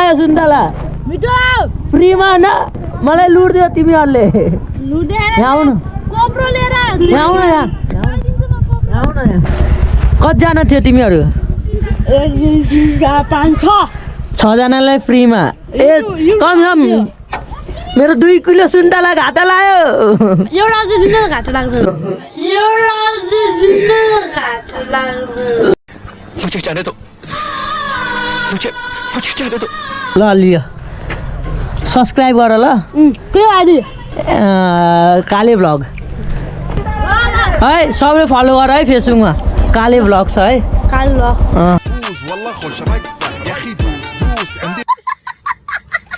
ल्यायो सुन्तला मिठो फ्रीमा न मलाई लुट दियो तिमीहरूले लुटेर यहाँ आउनु कोब्रो लिएर यहाँ आउनु यहाँ आउनु यहाँ कतिजना थियो तिमीहरू 6 जनालाई फ्रीमा ए कम मेरो 2 किलो सुन्तला घाटा लाग्यो एउटा चाहिँ सुन्तला घाटा लाग्दैन मुझे जाने दो मुझे जाने दो ल लियो सब्स्क्राइब गर ल के आदि काले भ्लग है सबले फलो गर है फेसबुकमा काले भ्लग छ है कालो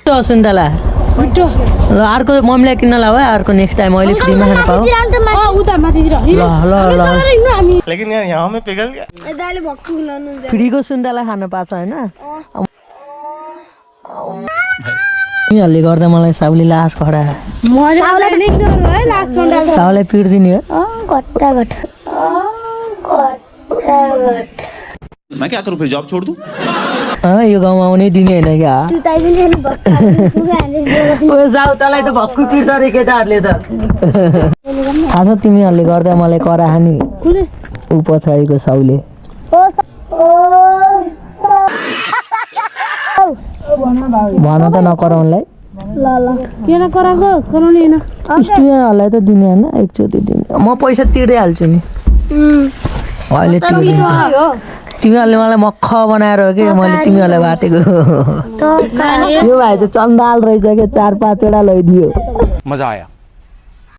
ल सुन्तला मिठो ल अर्को मम्मीलाई किन्न ल है अर्को नेक्स्ट टाइम अहिले फ्रीमा खान पाऊ उता माथितिर ल लेकिन यार यहाँ में पिघल गया दाइले भक्कु लाउनु फ्रीको सुन्तला खान पाछ हैन तिमीहरूले गर्दा मलाई साउले लास खडा साउलाई पनि इग्नोर है लास्ट चन्डा साउलाई पिट्दिने हो घट्टा मैं क्या करूँ फिर जॉब छोड़ दूँ यो गाउँमा आउनै दिने होइन क्या ओ जाऊ तँलाई त भक्कु पिट्छ रे केटाहरूले त थाहा छ तिमीहरूले गर्दा मलाई करा खाने ऊ पछाडिको साउले भन त नकराउनलाई किन कराको कराउने हैन स्टुडेन्टहरूलाई त दिने होइन एकचोटि दिने म पैसा तिर्दै हाल्छु नि अहिले तिर्दिन्छु तिमीहरूले मलाई मक्ख बनाएर हो कि मैले तिमीहरूलाई बाटेको यो भाइ चाहिँ चन्दाल रहेछ कि 4-5 वटा लैदियो मजा आया